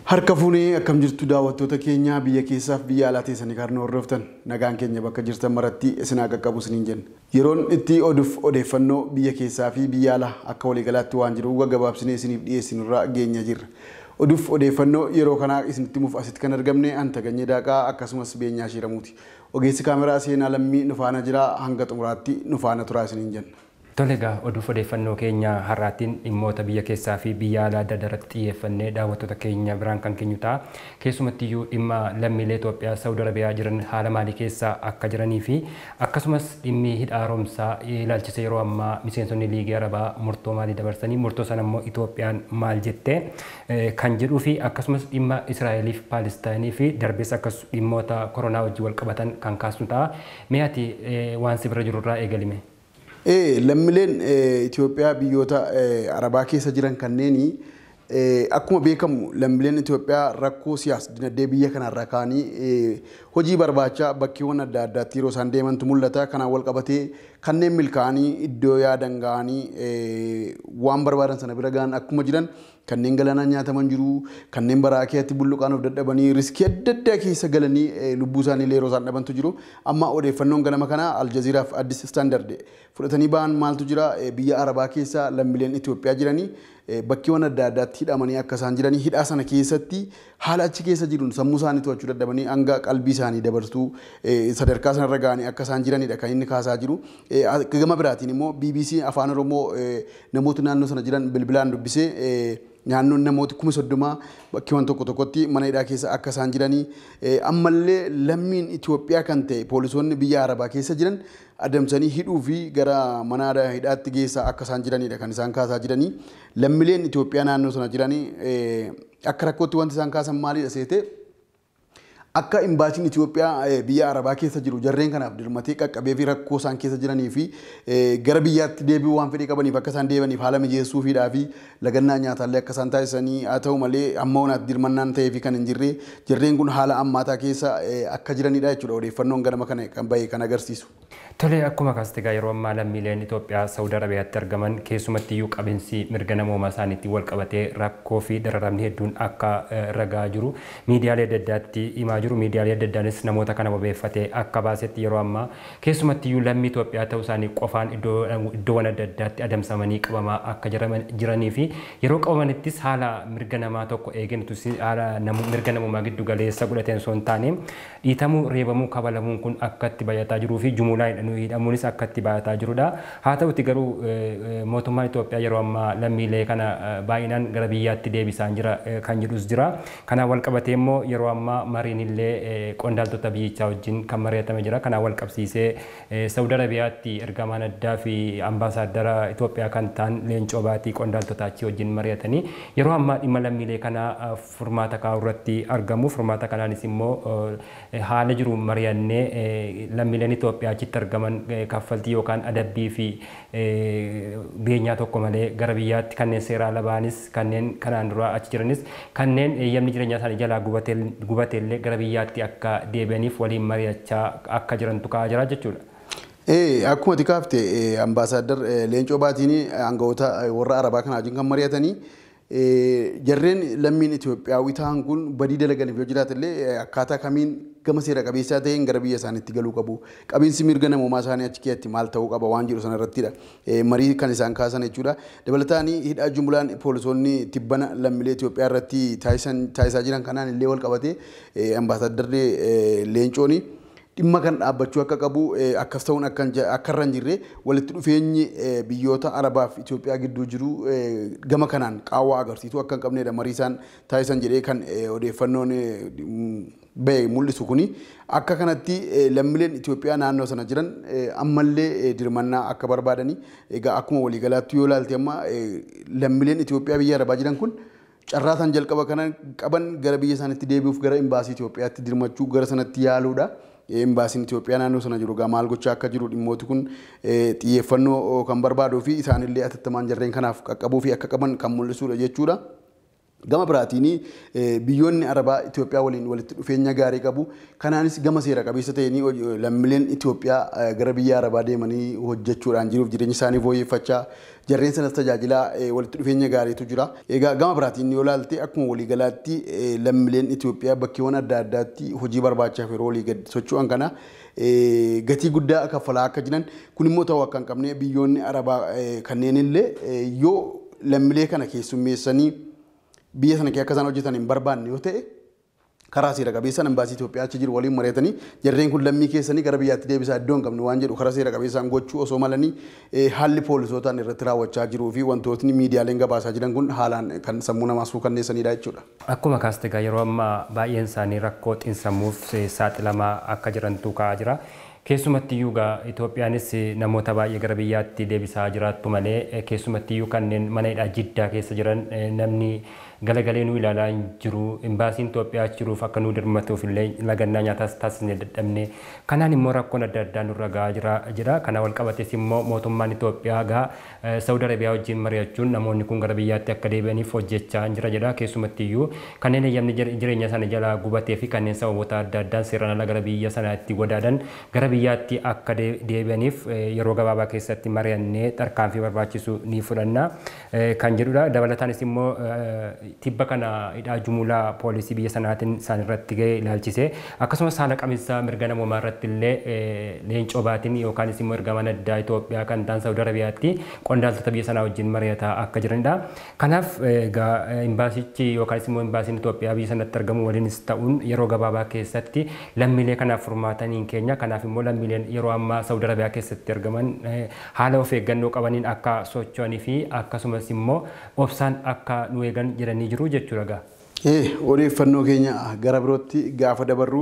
Harka fuunee akkam jirtu daawwattoota keenya biyya keessaaf biyya alaa teessanii kan hordoftan nagaan keenya bakka jirtan maratti isin haa qaqqabu isiniin jenna. Yeroon itti oduuf odeeffannoo biyya keessaa fi biyya alaa akka waliigalaatti waan jiru gaggabaabsinee isiniif dhiyeessinurraa geenya jirra. Oduuf odeeffannoo yeroo kanaa isinitti himuuf asitti kan argamne Antaganyee Daaqaa akkasumas Beenyaa Shiiramuuti. Ogeessi kaameraa Seenaa Lammii nu faana jira, hanga xumuraatti nu faana turaa isiniin jenna. Tole egaa oduuf odeeffannoo keenya har'aatiin dhimmoota biyya keessaa fi biyya alaa adda addaa irratti xiyyeeffannee daawwattoota keenya biraan kan keenyu ta'a. Keessumattiyyuu dhimma lammiilee Itoophiyaa Saawud Arabiyaa jiran haala maalii keessa akka jiranii fi akkasumas dhimmi hidha haaromsaa ilaalchise yeroo ammaa miseensonni liigii Arabaa murtoo maalii dabarsanii murtoo sana immoo Itoophiyaan maal jette kan jedhuu fi akkasumas dhimma Israa'elii fi Paalistaayinii fi darbees akkas dhimmoota koronaa wajjin wal qabatan kan kaasnu ta'a. Mee ati waan si bira jirurraa eegalime. Lammiileen Itoophiyaa biyyoota Arabaa keessa jiran kanneen akkuma beekamu lammiileen Itoophiyaa rakkoo siyaas dinagdee biyya kanarraa ka'anii hojii barbaacha bakkeewwan adda addaatti yeroo isaan deemantu mul'ata. Kanaan wal qabatee kanneen milkaa'anii iddoo yaadan ga'anii waan barbaadan sana bira ga'an akkuma jiran kanneen galaanaan nyaataman jiru, kanneen baraa keessatti bulluqaan of dadhabanii riskii adda addaa keessa galanii lubbuu isaanii illee yeroo isaan dhabantu jiru. Amma odeeffannoon ganama kana Aljazeeraa fi Addis Standard fudhatanii ba'an maaltu jira, biyya Arabaa keessa lammiileen Itoophiyaa jiranii bakkeewwan adda addaatti hidhamanii akka isaan jiranii hidhaa sana keessatti haala achi keessa jiruun sammuu isaanii to'achuu dadhabanii hanga qalbii isaanii dabarsuu sadarkaa sanarra ga'anii akka isaan jiranidha kan inni kaasaa jiru. Gama biraatiin immoo BBC Afaan Oromoo namoota naannoo sana jiran bilbilaan dubbisee naannoon namooti 30,000 bakkeewwan tokko tokkotti mana hidhaa keessa akka isaan jiranii ammallee lammiin Itoophiyaa kan ta'e poolisoonni biyya Arabaa keessa jiran adamsanii hidhuu fi gara mana hidhaatti geessaa akka isaan jiranidha kan isaan kaasaa jiranii. Lammiileen Itoophiyaa naannoo sana jiranii akka rakkootti wanti isaan kaasan maalidha seete akka imbaasiin Itoophiyaa biyya Arabaa keessa jiru jarreen kanaaf dirmatee qaqqabee fi rakkoo isaan keessa jiranii fi gara biyyaatti deebi'uu waan fedhii qabaniif akka isaan deebi'aniif haala mijeessuufiidhaa fi lagannaa nyaataallee akka isaan taasisanii haa ta'u malee amma onaatti dirmannaan ta'ee fi kan hin jirre jarreen kun haala ammaataa keessa akka jiranidha jechuudha odeeffannoon ganama kana kan bahe kan agarsiisu. Tole akkuma kaaste egaa yeroo ammaa lammiileen Itoophiyaa Saawud Arabiyaatti argaman keessumattiyyuu qabinsi mirga namoomaa isaaniitti wal qabatee rakkoo fi dararamni hedduun akka ragaa jiru miidiyaalee adda addaatti himaa jiru. Miidiyaalee adda addaanis namoota kana wabeeffatee akka baasetti yeroo ammaa keessumattiyyuu lammii Itoophiyaa ta'uu isaanii qofaan iddoowwan adda addaatti adamsamanii qabamaa akka jiranii fi yeroo qabamanittis haala mirga namaa tokko eegeen haala mirga namoomaa giddu galeessa godhateen osoo hin taane dhiitamuu, reebamuu, kabalamuun kun akka itti baay'ataa jiruu fi jumulaan hidhamuunis akka itti baay'ataa jirudha. Haa ta'uti garuu mootummaan Itoophiyaa yeroo ammaa lammiilee kana baay'inaan gara biyyaatti deebisaa jira kan jedhus jira. Kanaan wal qabatee immoo yeroo ammaa mariin illee qondaaltota biyyichaa wajjin kan mari'atame jira. Kanaan wal qabsiisee Saawud Arabiyaatti ergamaan addaa fi ambaasaaddara Itoophiyaa kan ta'an Leencoo Baatii qondaaltota achii wajjin mari'atanii yeroo ammaa dhimma lammiilee kanaa furmaata kaa'uu irratti argamu. Furmaata kanaanis immoo haala jiru mari'annee lammiileen Itoophiyaa achitti argaman kaffaltii yookaan adabbii fi beenyaa tokko malee gara biyyaatti kanneen seeraa ala ba'anis kanneen kanaan dura achi jiranis kanneen eeyyamni jireenyaa isaanii jalaa gubateellee gara biyyaatti akka deebi'aniif waliin mari'achaa akka jirantu ka'aa jira jechuudha. Akkuma ati kaafte ambaasaaddar Leencoo Baatiin aangawoota warra Arabaa kanaa wajjin kan mari'atanii jarreen lammiin Itoophiyaawii ta'an kun badii dalaganiif yoo jiraate illee akkaataa kamiin gama seera qabeessaa ta'een gara biyya isaaniitti galuu qabu. Qabiinsi mirga namoomaa isaanii achi keessatti maal ta'uu qaba waan jedhu sanarrattidha. Marii kan isaan kaasan jechuudha. Dabalataan hidhaa jumlaan poolisoonni tibbana lammiilee Itoophiyaa irratti taasisaa jiran kanaan illee wal qabatee ambaasaadarri Leencooni dhimma kan dhaabbachuu akka qabu akkas ta'uun akka irra hin jirre walitti dhufeenyi biyyoota Arabaa fi Itoophiyaa gidduu jiru gama kanaan qaawwaa agarsiisu akka hin qabnedha marii isaan taasisan jedhee kan odeeffannoon bahe mul'isu kuni akka kanatti lammiileen Itoophiyaa naannoo sana jiran ammallee dirmannaa akka barbaadanii egaa akkuma waliigalaatti yoo ilaalte amma lammiileen Itoophiyaa biyya Arabaa jiran kun carraa isaan jalqaba kana qaban gara biyya isaaniitti deebi'uuf gara imbaasii Itoophiyaatti dirmachuu gara sanatti yaaluudha. Imbaasiin Itoophiyaa naannoo sana jiru maal gochaa akka jiru dhimmooti kun xiyyeeffannoo kan barbaaduu fi isaanillee atattamaan jarreen kanaaf qaqqabuu fi akka qaban kan mul'isudha jechuudha. Gama biraatiin biyyoonni Arabaa Itoophiyaa waliin walitti dhufeenya gaarii qabu. Kanaanis gama seera qabeessa ta'een lammiileen Itoophiyaa gara biyya Arabaa deemanii hojjechuudhaan jiruuf jireenya isaanii fooyyeffachaa jarreen sanas tajaajilaa walitti dhufeenya gaariitu jira. Egaa gama biraatiin yoo ilaalte akkuma waliigalaatti lammiileen Itoophiyaa bakkeewwan adda addaatti hojii barbaachaaf yeroo walii gadi socho'an kana gatii guddaa kaffalaa akka jiran, kun immoo ta'uu akka hin qabne, biyyoonni Arabaa kanneen illee yoo lammiilee kana keessummeessanii biyya sana akka isaan hojjetan hin barbaanne yoo ta'e, karaa seera qabeessaan imbaasii Itoophiyaa achi jiru waliin mari'atanii jarreen kun lammii keessanii gara biyyaatti deebisaa, iddoo hin qabne waan jedhu karaa seera qabeessaan gochuu osoo malanii, haalli poolisootaan irratti raawwachaa jiruu fi wantootni miidiyaaleen gabaasaa jiran kun haalaan kan sammuu namaa suukanneessanidha jechuudha. Akkuma kaaste egaa yeroo ammaa baay'een isaanii rakkoo xiinsammuuf saaxilamaa akka jirantu ka'aa jira. Keessumattiyyuu egaa Itoophiyaanis namoota baay'ee gara biyyaatti deebisaa jiraattu malee, keessumattiyyuu kanneen mana hidhaa Jiddaa keessa jiran namni galagalee nu ilaalaa hin jiru. Imbaasiin Itoophiyaa achi jiruuf akka nu dirmatuuf illee lagannaa nyaataas taasisnee dadhabne. Kanaan immoo rakkoon adda addaa nurra gahaa jira jedha. Kana wal qabates immoo mootummaan Itoophiyaa egaa Saawud Arabiyaa wajjin mari'achuun namoonni kun gara biyyaatti akka deebi'aniif hojjechaa jira jedha. Keessumattiyyuu kanneen eeyyamni jireenya isaanii jalaa gubatee fi kanneen sababoota adda addaan seeraan ala gara biyya sanaatti godaanan gara biyyaatti akka deebi'aniif yeroo gabaabaa keessatti mari'annee tarkaanfii barbaachisu ni fudhanna kan jedhudha. Dabalataanis immoo tibba kana hidhaa jumulaa poolisii biyya sanaatiin isaan irratti ga'e ilaalchise, akkasumas haala qabinsa mirga namoomaa irratti illee Leencoo Baatiin yookaanis immoo ergamaan addaa Itoophiyaa kan ta'an Saawud Arabiyaatti qondaaltota biyya sanaa wajjin mari'ataa akka jiranidha. Kanaaf egaa imbaasichi yookaanis immoo imbaasiin Itoophiyaa biyya sanatti argamu waliinis ta'uun yeroo gabaabaa keessatti lammiilee kanaaf furmaataniin keenya. Kanaaf immoo lammiileen yeroo ammaa Saawud Arabiyaa keessatti argaman haala of eeggannoo qabaniin akka socho'anii fi akkasumas immoo obsaan akka nu eegan jedhanii jiru jechuudha gaa. Odeeffannoo keenya gara birootti gaafa dabarru,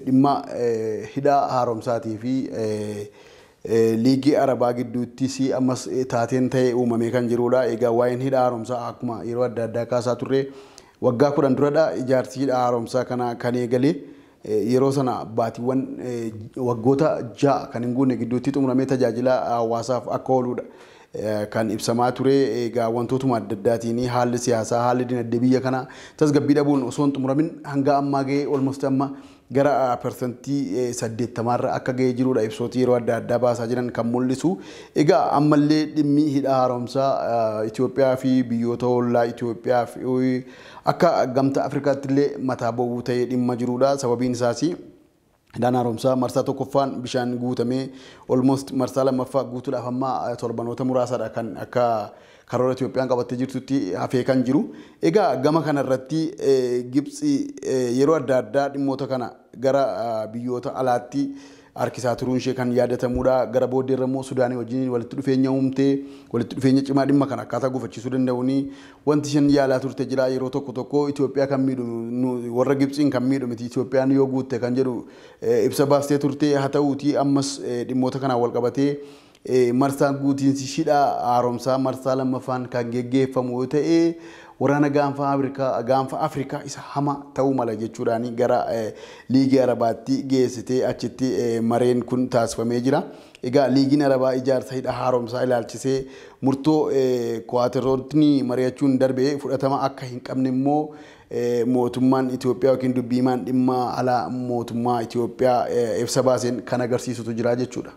dhimma hidha haaromsaatii fi Liigii Arabaa gidduuttis ammas taateen ta'e uumamee kan jirudha. Egaa waa'een hidha haaromsaa akkuma yeroo adda addaa kaasaa turre waggaa 10 duradha ijaarsi hidha haaromsaa kana kan eegale. Yeroo sana baatiiwwan waggoota 6 kan hin guunne gidduutti xumuramee tajaajila hawaasaaf akka ooludha kan ibsamaa ture. Egaa wantootuma adda addaatiin haalli siyaasaa, haalli dinagdee biyya kanaa tasgabbii dhabuun osoo hin xumuramin hanga ammaa ga'ee, almost amma gara 80%rra akka ga'ee jirudha ibsootii yeroo adda addaa baasaa jiran kan mul'isu. Egaa ammallee dhimmi hidha haaromsaa Itoophiyaa fi biyyoota ollaa Itoophiyaa fi akka Gamtaa Afrikaatti illee mataa bowwuu ta'ee dhimma jirudha. Sababiin isaas hidhaan haaromsaa marsaa tokkoffaan bishaan guutamee almost marsaa lammaffaa guutuudhaaf amma torbanoota muraasadha kan akka karoora Itoophiyaan qabattee jirtutti hafee kan jiru. Egaa gama kanarratti Gibxi yeroo adda addaa dhimmoota kana gara biyyoota alaatti harkisaa turuun ishee kan yaadatamudha. Gara booddeerra immoo Sudaanii wajjin walitti dhufeenya uumtee walitti dhufeenya cimaa dhimma kana akkaataa gufachiisuu danda'uuni wanti isheen yaalaa turte jira. Yeroo tokko tokko Itoophiyaa kan miidhu warra Gibxiin kan miidhu miti, Itoophiyaan yoo guutte kan jedhu ibsa baastee turte. Haa ta'uutii ammas dhimmoota kanaan wal qabatee marsaan guutiinsi hidha haaromsaa marsaa lammaffaan kan geggeeffamu yoo ta'e, waraana gaanfa Afrikaa isa hama ta'uu mala jechuudhaan gara Liigii Arabaatti geessitee achitti mareen kun taasifamee jira. Egaa Liigiin Arabaa ijaarsa hidha haaromsaa ilaalchisee murtoo kuwaaterootni mari'achuun darbee fudhatama akka hin qabne immoo mootummaan Itoophiyaa yookiin dubbiimaan dhimma alaa mootummaa Itoophiyaa ibsa baaseen kan agarsiisutu jira jechuudha.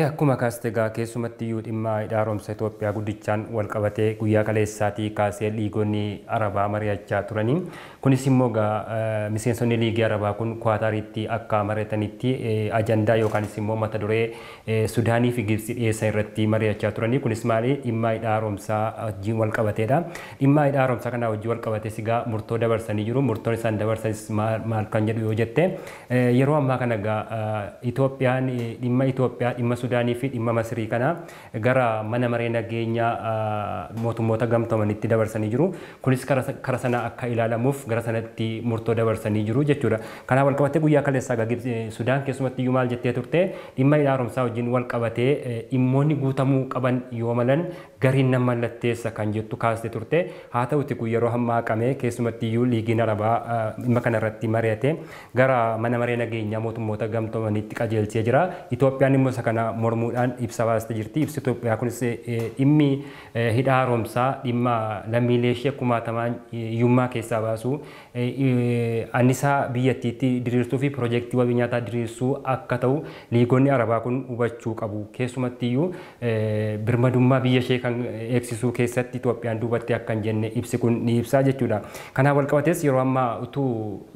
Akkuma kaaste egaa keessumatti iyyuu dhimma hidha haaromsa Itoophiyaa guddichaan wal qabatee guyyaa kaleessaatii kaasee liigonni Arabaa mari'achaa turanii. Kunis immoo egaa miseensonni Liigii Arabaa kun Kuwaatariitti akka mari'atanitti ajandaa yookaanis immoo mata duree Sudaanii fi Gibxi dhiyeessan irratti mari'achaa turanii. Kunis maali, dhimma hidha haaromsaa wajjin wal qabateedha. Dhimma hidha haaromsaa kana wajjin wal qabatees egaa murtoo dabarsanii jiru. Murtoon isaan dabarsanis maal kan jedhu yoo jette, yeroo ammaa kana egaa Itoophiyaan dhimma Itoophiyaa, dhimma Sudaanii fi dhimma Masrii kana gara Mana Maree Nageenyaa Mootummoota Gamtoomanitti dabarsanii jiru. Kunis kara sana akka ilaalamuuf gara sanatti murtoo dabarsanii jiru jechuudha. Kanaaf wal qabatee guyyaa kaleessaa Sudaan keessumatti iyyuu maal jettee turte? Dhimma hidha haaromsaa wajjin wal qabatee dhimmoonni guutamuu qaban yoo malan gariin nan mallatteessa kan jettu kaastee turte. Haa ta'uti kun yeroo hammaa haqamee keessumatti iyyuu Liigiin Arabaa dhimma kana irratti mari'ate gara Mana Maree Nageenyaa Mootummoota Gamtoomanitti qajeelchee jira. Itoophiyaan immoo isa kana mormuudhaan ibsa baastee jirti. Ibsi Itoophiyaa kunis dhimmi hidha haaromsaa dhimma lammiilee ishee kumaatamaan hiyyummaa keessaa baasuu, annisaa biyyattiitti diriirsuu fi piroojeektii wabii nyaataa diriirsuu akka ta'u liigonni Arabaa kun hubachuu qabu. Keessumattiyyuu birmadummaa biyya ishee kan eegsisuu keessatti Itoophiyaan duubatti akka hin jenne ibsi kun ni ibsaa jechuudha. Kanaaf walqabatees yeroo ammaa utuu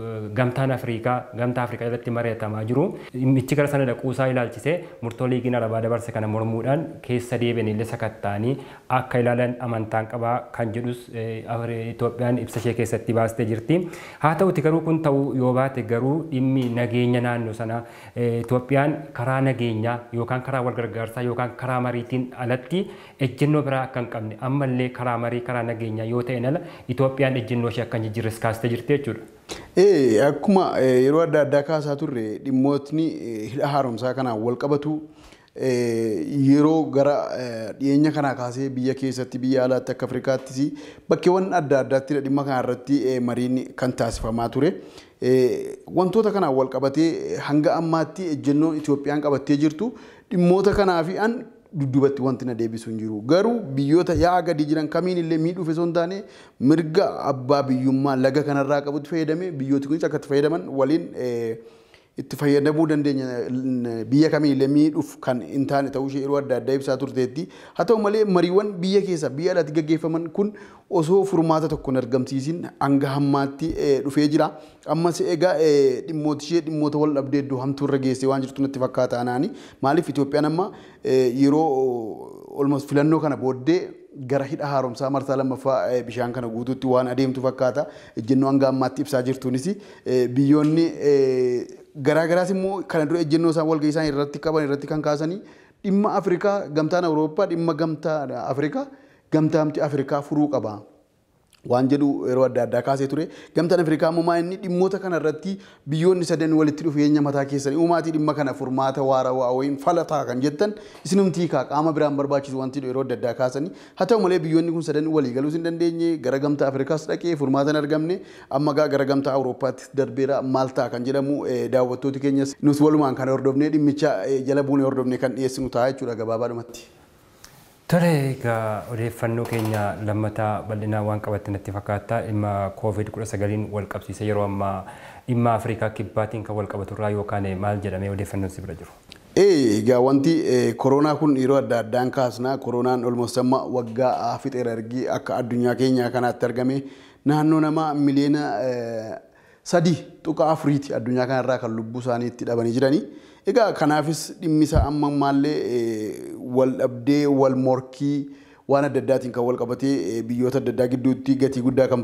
gamtaan Afrikaa gamtaa Afrikaa irratti mari'atamaa jiru dhimmichi gara sana dhaquusaa ilaalchisee murtoo liigiin Arabaa dabarse kana mormuudhaan keessa deebi'an illee sakatta'anii akka ilaalan amantaan qabaa kan jedhus Itoophiyaan ibsa ishee keessatti baastee jirti. Haa ta'uti garuu kun ta'uu yoo baate garuu dhimmi nageenya naannoo sanaa Itoophiyaan karaa nageenyaa yookaan karaa wal gargaarsaa yookaan karaa mariitiin alatti ejjennoo biraa akka hin qabne ammallee karaa marii karaa nageenyaa yoo ta'en ala Itoophiyaan ejjennoo ishee akka hin jijjiirres kaastee jirti jechuudha. Akkuma yeroo adda addaa kaasaa turre dhimmootni hidha haaromsaa kanaan wal qabatu yeroo gara dhiyeenya kanaa kaasee biyya keessatti biyya alaatti akka Afrikaattis bakkeewwan adda addaatti dhimma kana irratti mariin kan taasifamaa ture. Wantoota kanaan wal qabatee hanga ammaatti ejjennoon Itoophiyaan qabattee jirtu dhimmoota kanaa fi an dudduubatti wanti na deebisu hin jiru. Garuu biyyoota yaa'a gadi jiran kamiin illee miidhuuf osoo hin taane mirga abbaa biyyummaa laga kanarraa qabutti fayyadamee biyyooti kunis akka itti fayyadaman waliin itti fayyadamuu dandeenya biyya kamiin illee miidhuuf kan hin taane ta'uu ishee yeroo adda addaa ibsaa turteetti. Haa ta'u malee mariiwwan biyya keessa biyya alaatti gaggeeffaman kun osoo furmaata tokko hin argamsiisin hanga hammaatti dhufee jira. Ammas egaa dhimmoota ishee dhimmoota wal dhabdee iddoo hamtuu irra geessee waan jirtu natti fakkaata anaani. Maaliif Itoophiyaan amma yeroo almost filannoo kana booddee gara hidha haaromsaa marsaa lammaffaa bishaan kana guutuutti waan adeemtu fakkaata. Ejjennoo hanga ammaatti ibsaa jirtuunis biyyoonni garaagaraas immoo kana dura ejjennoo isaan walgahii isaan irratti qaban irratti kan kaasanii dhimma Afrikaa gamtaan Awurooppaa dhimma gamtaa Afrikaa gamtaamti Afrikaa furuu qaba. Waan jedhu yeroo adda addaa kaasee ture. Gamtaan Afrikaa immoo maa inni dhimmoota kana irratti biyyoonni sadan walitti dhufeenya mataa keessanii uumaatii dhimma kana furmaata waarawaa wayiin falataa kan jettan isinumtii kaa qaama biraan barbaachisu wanti yeroo adda addaa kaasanii. Haa ta'u malee biyyoonni kun sadan walii galuus hin dandeenye gara gamtaa Afrikaas dhaqee furmaata hin argamne amma gaa gara gamtaa Awurooppaattis darbeera maal ta'a kan jedhamu daawwattooti keenyas nus walumaan kan hordofnee dhimmicha jala buunee hordofnee kan dhiyeessinu ta'a jechuudha gabaabaadhumatti. Tole egaa odeeffannoo keenya lammataa bal'inaa waan qabatte natti fakkaata dhimma COVID-19 wal qabsiise yeroo ammaa dhimma Afrikaa kibbaatiin kan wal qabatu irraa yookaan maal jedhamee odeeffannoon si bira jiru. Egaa wanti koronaa kun yeroo adda addaan kaasna koronaan almost amma waggaa fixeera ergi akka addunyaa keenyaa kanaatti argame naannoo nama miliyoona 3.4 addunyaa kanarraa kan lubbuu isaanii itti dhabanii jiranii. Egaa kanaafis dhimmisa amma ammallee wal dhabdee wal morkii waan adda addaatiin kan wal qabatee biyyoota adda addaa gidduutti gatii guddaa kan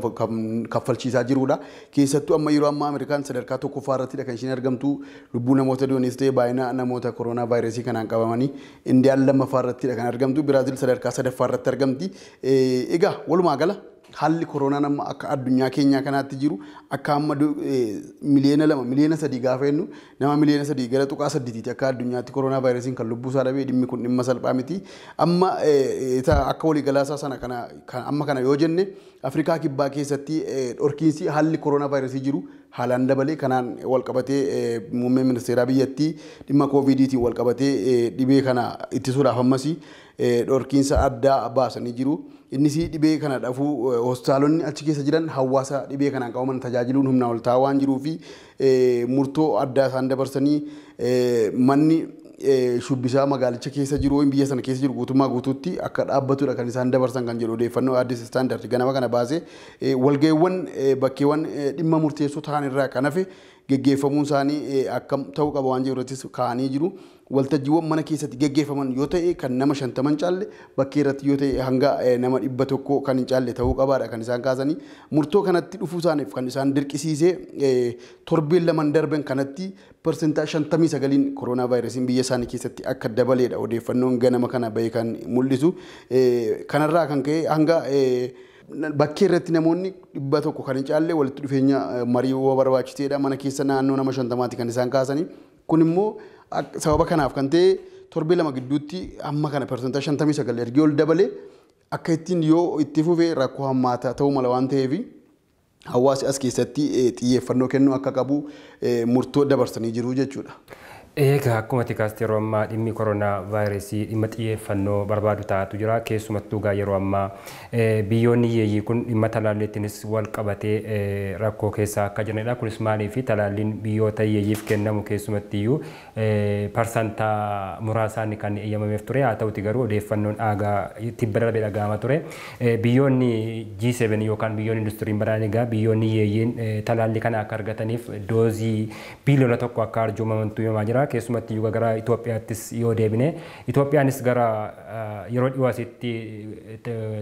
kaffalchiisaa jirudha. Keessattuu amma yeroo ammaa Ameerikaan sadarkaa tokkoffaa irrattidha kan isheen argamtu lubbuu namoota du'anis ta'e baay'ina namoota koronaa vaayirasii kanaan qabamanii Indiyaan lammaffaa irrattidha kan argamtu Biraazil sadarkaa sadaffaa irratti argamti. Egaa walumaa gala haalli koronaan amma akka addunyaa keenyaa kanaatti jiru akka amma miliyoona 2 miliyoona 3 gaafa jennu nama miliyoona 3 gara 0.8 akka addunyaatti koronaa vaayirasiin kan lubbuu isaa dhabee dhimmi kun dhimma salphaa miti. Amma akka waliigalaasaa sana kana amma kana yoo jenne Afrikaa kibbaa keessatti dhorkiinsi haalli koronaa vaayirasii jiru haalaan dabalee kanaan wal qabatee muummeen ministeeraa biyyattii dhimma koovidiitiin wal qabatee dhibee kana ittisuudhaaf ammas dhorkiinsa addaa baasanii jiru. Innis dhibee kana dhafuu hospitaalonni achi keessa jiran hawaasa dhibee kanaan qabaman tajaajiluun humna ol ta'aa waan jiruu fi murtoo addaa isaan dabarsanii manni shubbisaa magaalicha keessa jiru biyya sana keessa jiru guutummaa guutuutti akka dhaabbatudha kan isaan dabarsan kan jedhu odeeffannoo Addis Standard ganama kana baasee walga'iiwwan bakkeewwan dhimma murteessoo ta'an irraa kan hafe geggeeffamuun isaanii akkam ta'uu qaba waan jiru irrattis kaa'anii jiru. Waltajjiiwwan mana keessatti geggeeffaman yoo ta'e kan nama 50 caalle bakkee irratti yoo ta'e hanga nama 100 kan hin caalle ta'uu qabaadha kan isaan kaasanii. Murtoo kanatti dhufuu isaaniif kan isaan dirqisiisee torbeen lamaan darban kanatti 59% koronaa vaayirasiin biyya isaanii keessatti akka dabaleedha odeeffannoon ganama kana bahe kan mul'isu. Kanarraa kan ka'e hanga bakkee irratti namoonni 100 kan hin caalle walitti dhufeenya marii barbaachiseedha mana keessa naannoo nama 50 kan isaan kaasanii. Kun immoo sababa kanaaf kan ta'e torbee lama gidduutti amma kana 59% ergi ol dabalee akka ittiin yoo itti fufee rakkoo hammaataa ta'uu mala waan ta'eef hawaasi as keessatti xiyyeeffannoo kennuu akka qabu murtoo dabarsanii jiru jechuudha. Egaa akkuma tikaasti yeroo ammaa dhimmi koronaa vaayirasii dhimma xiyyeeffannoo barbaadu ta'atu jira. Keessumattuu egaa yeroo ammaa biyyoonni hiyyeeyyii kun dhimma talaalliittiinis wal qabatee rakkoo keessa akka jiranidha. Kunis maaliif talaalliin biyyoota hiyyeeyyiif kennamu keessumattiyyuu parsantaa muraasaan kan eeyyamameef ture. Haa ta'uti garuu odeeffannoon aagaa tibba darbe dhaga'ama ture. Biyyoonni G7 yookaan biyyoonni industiriin badhaan egaa biyyoonni hiyyeeyyiin talaallii kana akka argataniif doozii 1 biliyoona akka arjoomamantu himamaa jira. Keessumatti iyyuu gara Itoophiyaattis yoo deebine, Itoophiyaanis gara yeroo dhiyoo asitti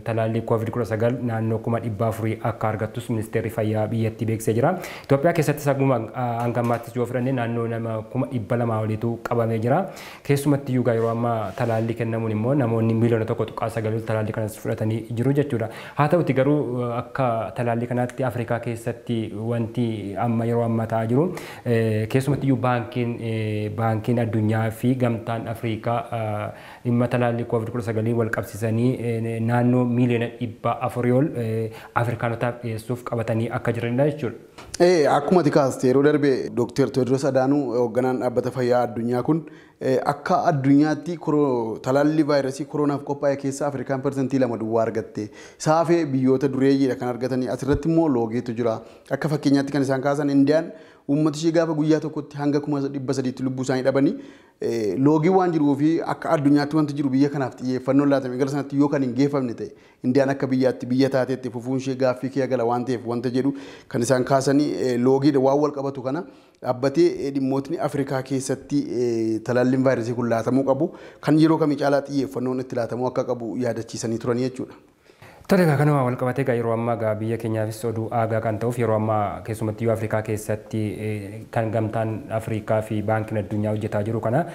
talaallii COVID-19 naannoo 400,000 akka argattus ministeerri fayyaa biyyattii beeksisee jira. Itoophiyaa keessattis akkuma hanga ammaattis yoo fudhanne naannoo nama 200,000 oliitu qabamee jira. Keessumatti iyyuu yeroo ammaa talaallii kennamuun immoo namoonni 1.9 miliyoona talaallii kanas fudhatanii jiru jechuudha. Haa ta'uti garuu akka talaallii kanaatti Afrikaa keessatti wanti amma yeroo ammaa ta'aa jiru, keessumatti iyyuu baankiin addunyaa fi gamtaan Afrikaa dhimma talaallii COVID-19 wal qabsiisanii naannoo 400 miiliyoona ol Afrikaanotaaf dhiyeessuuf qabatanii akka jiranidha jechuudha. Akkuma ati kaaste, yeroo darbe Dr. Tewoodiroos Adaanuu, hoogganaan dhaabbata fayyaa addunyaa kun, akka addunyaatti talaallii vaayirasii koronaaf qophaa'e keessa Afrikaan 2% duwwaa argatte. Saafee biyyoota dureeyyiidha kan argatanii, asirratti immoo loogeetu jira. Akka fakkeenyaatti kan isaan kaasan, Indiyaan uummata ishee gaafa guyyaa tokkotti hanga 300,000tti lubbuu isaanii dhabanii, loogii waan jiruu fi akka addunyaatti wanti jiru biyya kanaaf xiyyeeffannoon laatame gara sanatti yoo kan hin geeffamne ta'e, Indiyaan akka biyyaatti biyya taateetti fufuun ishee gaaffii kee gala waan ta'eef wanta jedhu kan isaan kaasanii, loogiidha waan wal qabatu kana dhaabbatee dhimmootni Afrikaa keessatti talaalliin vaayirasii kun laatamuu qabu kan yeroo kamii caalaa xiyyeeffannoon itti laatamuu akka qabu yaadachiisanii turanii jechuudha. Tole, egaa kanuma wal qabatee egaa yeroo ammaa egaa biyya keenyaafis oduu aagaa kan ta'uuf, yeroo ammaa keessumattuu Afrikaa keessatti kan gamtaan Afrikaa fi baankiin addunyaa hojjetaa jiru kana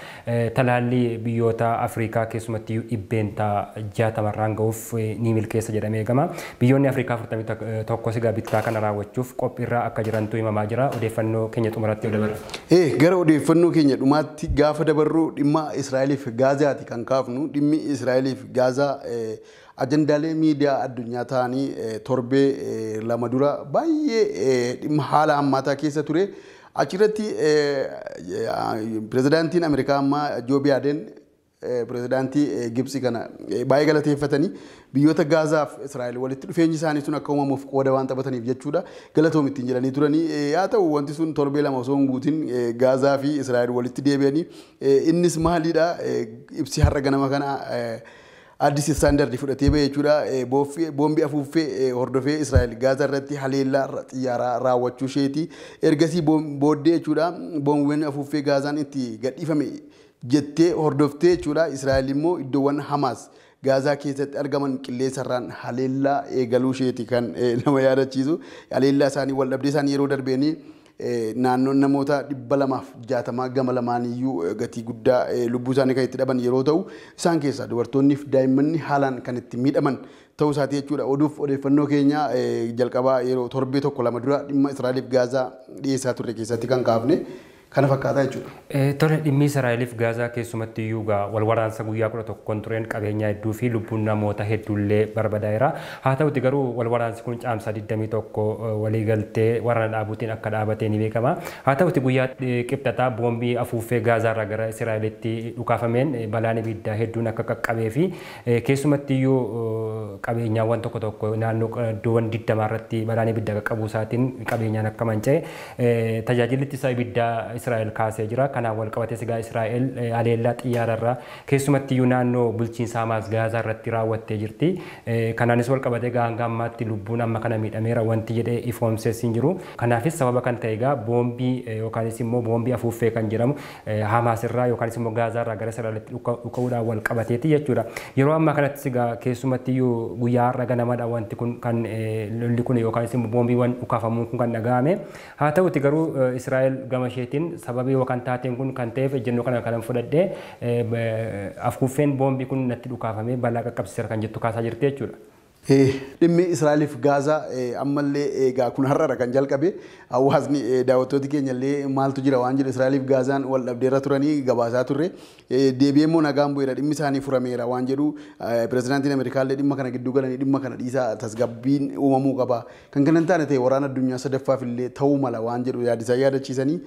talaallii biyyoota Afrikaa keessumattuu 60%rraan ga'uuf ni milkeessa jedhamee eegama. Biyyoonni Afrikaa 41 egaa bittaa kana raawwachuuf qophiirra akka jirantu himamaa jira. Odeeffannoo keenya xumuratti yoo dabarru. Gara odeeffannoo keenya dhumaatti gaafa dabarru, dhimma Israa'eliif Gaazaati kan kaafnu. Dhimmi Israa'eliif Gaazaa ajandaalee miidiyaa addunyaa ta'anii torbee 2 dura baay'ee dhimma haala hammaataa keessa ture. Achirratti pirezidaantiin Ameerikaa ammaa Joo Baayidan pirezidaantii Gibxi kana baay'ee galateeffatanii, biyyoota Gaazaaf Israa'el walitti dhufeenyi isaanii sun akka uumamuuf qooda waan taphataniif jechuudha. Galatoom ittiin jedhanii turanii. Haa ta'u, wanti sun torbee 2 osoo hin guutin Gaazaa fi Israa'el walitti deebi'anii. Innis maalidha? Ibsi har'a ganama kana Addis Standard fudhatee bahe jechuudha. Boombii afuuffee hordofee Israa'el Gaazaa irratti haleellaa xiyyaaraa raawwachuu isheeti. Ergasii booddee jechuudha, boombiiwwan afuuffee Gaazaan itti gadhiifame jettee hordoftee jechuudha. Israa'el immoo iddoowwan Hamaas Gaazaa keessatti argaman qilleensarraan haleellaa eegaluu isheeti kan nama yaadachiisu. Haleellaa isaanii wal dhabdee isaanii yeroo darbeenii naannoon namoota 260 gama lamaaniyyuu gatii guddaa lubbuu isaanii kan itti dhaban yeroo ta'u, isaan keessaa dubartoonni fi daa'imman haalaan kan itti miidhaman ta'uu isaati jechuudha. Oduuf odeeffannoo keenya jalqabaa yeroo torbee tokko lama dura dhimma Israa'eliif Gaazaa dhiyeessaa turre keessatti kan kaafne kana fakkaataa jechuudha. Tole, dhimmi Israa'eliif Gaazaa keessumatti iyyuu wal waraansa guyyaa 11n tureen qabeenyaa hedduu fi lubbuun namoota hedduullee barbadaa'eera. Haa ta'uti garuu wal waraansi kun caamsaa 21 waliigaltee waraana dhaabuutiin akka dhaabatee ni beekama. Haa ta'uti guyyaa qibxataa boombii afuuffee Gaazaarraa gara Israa'elitti dhukaafameen balaan ibiddaa hedduun akka qaqqabee fi keessumatti iyyuu qabeenyaawwan tokko tokko naannoo iddoowwan 20 irratti balaan ibiddaa qaqqabuu isaatiin qabeenyaan akka manca'e tajaajilli ittisa ibiddaa Israa'el kaasee jira. Kanaan wal qabatee egaa Israa'el haleellaa xiyyaararraa keessumatti iyyuu naannoo bulchiinsa Hamaas Gaazaa irratti raawwattee jirti. Kanaanis wal qabatee egaa hanga ammaatti lubbuun amma kana miidhameera wanti jedhee ifoomsees hin jiru. Kanaafis sababa kan ta'e egaa boombii yookaanis immoo boombii afuuffee kan jedhamu Hamaas irraa yookaanis immoo Gaazaa irraa gara Israa'elitti dhuka'uudhaan wal qabateeti jechuudha. Yeroo ammaa kanattis egaa keessumatti iyyuu guyyaa har'a ganamadha wanti kun kan lolli kun yookaanis immoo boombiiwwan dhukaafamuun kun kan dhaga'ame. Haa ta'uti garuu Israa'el gama isheetiin sababii yookaan taateen kun kan ta'eef ejjennoo kana kanan fudhadhee, afuuffeen boombii kun natti dhukaafamee balaa qaqqabsiiseera kan jettu kaasaa jirti jechuudha. Dhimmi Israa'eliif Gaazaa ammallee egaa kun har'aadha kan jalqabe. Hawaasni daawwattooti keenya illee maaltu jira waan jedhu, Israa'eliif Gaazaan wal dhabdeerra turanii gabaasaa turre. Deebi'ee immoo nagaan bu'eera, dhimmi isaanii furameera waan jedhu, pirezidaantiin Ameerikaa illee dhimma kana gidduu galanii dhimma kana dhiisaa, tasgabbiin uumamuu qaba. Kan kana hin taane ta'e waraana addunyaa sadaffaaf illee ta'uu mala waan jedhu yaadisaa yaadachiisanii,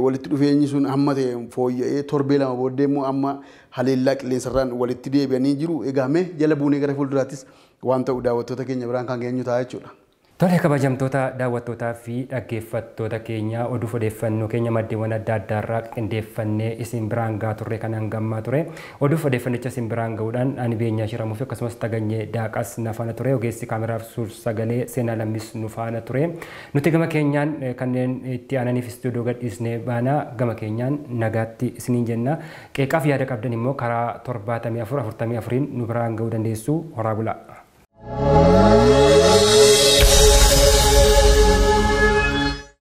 walitti dhufeenyi sun hamma ta'e fooyya'ee torbee 2 booddee immoo amma haleellaa qilleensarraan walitti deebi'anii jiru. Egaa mee jala buunee gara fuulduraattis waan ta'u daawwattoota keenya biraan kan geenyu ta'a jechuudha. Tole, kabajamtoota daawwattootaa fi dhaggeeffattoota keenya, oduuf odeeffannoo keenya maddeewwan adda addaarraa qindeeffannee isin biraan gahaa turre kan hangammaa ture. Oduuf odeeffannicha isin biraan gahuudhaan ani Beenyaa Shiramuu fi akkasumas Taganyee Daaqas na faana ture. Ogeessi kaameraaf suur sagalee Seenaa Lammis nu faana ture. Nuti gama keenyaan kanneen itti aananiif istuudiyoo gadhiisnee baana, gama keenyaan nagaatti isiniin jenna. Qeeqaaf yaada qabdan immoo karaa 74 44 nu biraan gahuu dandeessu. Horaa bulaa.